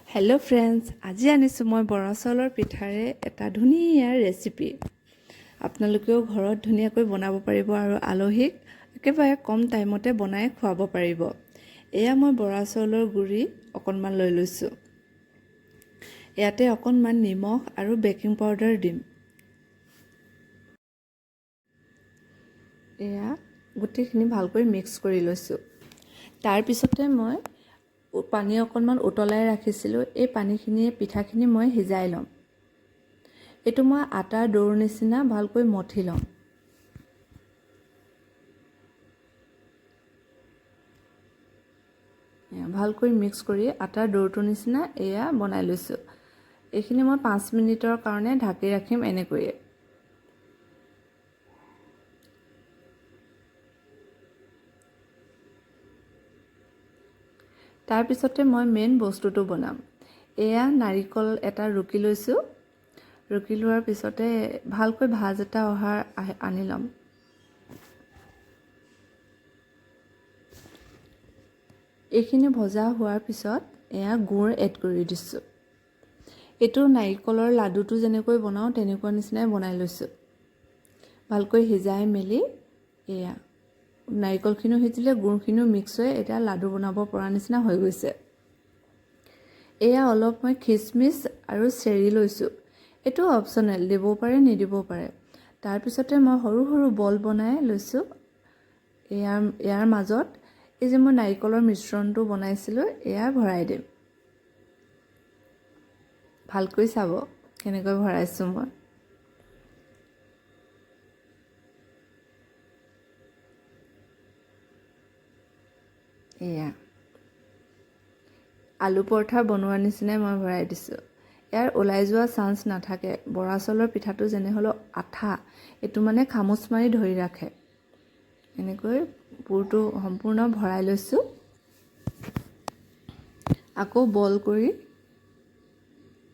Hello' friends, আজি আনিছোঁ মই বৰা চাউলৰ পিঠাৰে এটা ধুনীয়া ৰেচিপি। আপোনালোকেও ঘৰত ধুনীয়াকৈ বনাব পাৰিব আৰু আলহীক একেবাৰে কম টাইমতে বনাই খুৱাব পাৰিব। এয়া মই বৰা চাউলৰ গুড়ি অকণমান লৈ লৈছোঁ। ইয়াতে অকণমান নিমখ আৰু বেকিং পাউডাৰ দিম। এয়া গোটেইখিনি ভালকৈ মিক্স কৰি লৈছোঁ। তাৰপিছতে মই পানী অকণমান উতলাই ৰাখিছিলোঁ। এই পানীখিনিয়ে পিঠাখিনি মই সিজাই ল'ম। এইটো মই আটাৰ দৌৰ নিচিনা ভালকৈ মঠি ল'ম। ভালকৈ মিক্স কৰি আটাৰ দৌৰটোৰ নিচিনা এয়া বনাই লৈছোঁ। এইখিনি মই 5 মিনিটৰ কাৰণে ঢাকি ৰাখিম এনেকৈয়ে। তাৰপিছতে মই মেইন বস্তুটো বনাম। এয়া নাৰিকল এটা ৰুকি লৈছোঁ। ৰুকি লোৱাৰ পিছতে ভালকৈ ভাজ এটা অহাৰ আনি ল'ম। এইখিনি ভজা হোৱাৰ পিছত এয়া গুড় এড কৰি দিছোঁ। এইটো নাৰিকলৰ লাডুটো যেনেকৈ বনাওঁ তেনেকুৱা নিচিনাই বনাই লৈছোঁ। ভালকৈ সিজাই মেলি এয়া নাৰিকলখিনিও সিজিলে, গুড়খিনিও মিক্স হৈ এতিয়া লাডু বনাব পৰা নিচিনা হৈ গৈছে। এয়া অলপ মই খিচমিচ আৰু চেৰি লৈছোঁ। এইটো অপশ্যনেল, দিবও পাৰে নিদিবও পাৰে। তাৰপিছতে মই সৰু সৰু বল বনাই লৈছোঁ। ইয়াৰ মাজত এই যে মই নাৰিকলৰ মিশ্ৰণটো বনাইছিলোঁ, এয়া ভৰাই দিম। ভালকৈ চাব কেনেকৈ ভৰাইছোঁ মই। এয়া আলু পৰঠা বনোৱাৰ নিচিনাই মই ভৰাই দিছোঁ। ইয়াৰ ওলাই যোৱা চান্স নাথাকে। বৰা চাউলৰ পিঠাটো যেনে হ'লেও আঠা, এইটো মানে খামুচ মাৰি ধৰি ৰাখে। এনেকৈ পুৰটো সম্পূৰ্ণ ভৰাই লৈছোঁ। আকৌ বল কৰি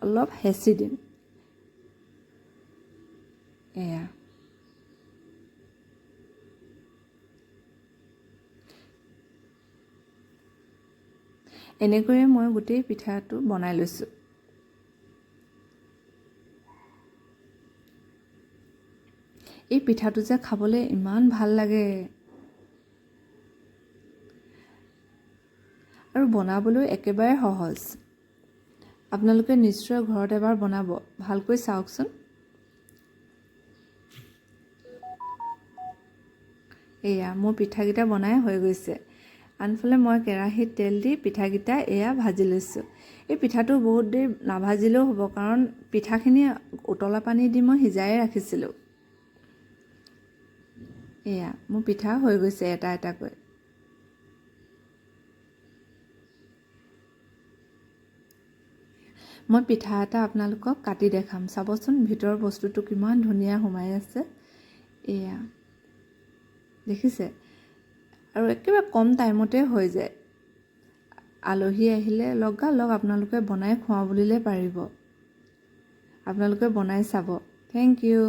অলপ হেঁচি দিম। এয়া এনেকৈয়ে মই গোটেই পিঠাটো বনাই লৈছোঁ। এই পিঠাটো যে খাবলৈ ইমান ভাল লাগে আৰু বনাবলৈ একেবাৰে সহজ। আপোনালোকে নিশ্চয় ঘৰত এবাৰ বনাব। ভালকৈ চাওকচোন। এয়া মোৰ পিঠাকেইটা বনাই হৈ গৈছে। আনফালে মই কেৰাহীত তেল দি পিঠাকেইটা এয়া ভাজি লৈছোঁ। এই পিঠাটো বহুত দেৰি নাভাজিলেও হ'ব, কাৰণ পিঠাখিনি উতলা পানী দি মই সিজাই ৰাখিছিলোঁ। এয়া মোৰ পিঠা হৈ গৈছে এটা এটাকৈ। মই পিঠা এটা আপোনালোকক কাটি দেখাম। চাবচোন ভিতৰৰ বস্তুটো কিমান ধুনীয়া সোমাই আছে। এয়া দেখিছে? আৰু একেবাৰে কম টাইমতে হৈ যায়। আলহী আহিলে লগালগ আপোনালোকে বনাই খুৱাওঁ বুলিলে পাৰিব। আপোনালোকে বনাই চাব। Thank you.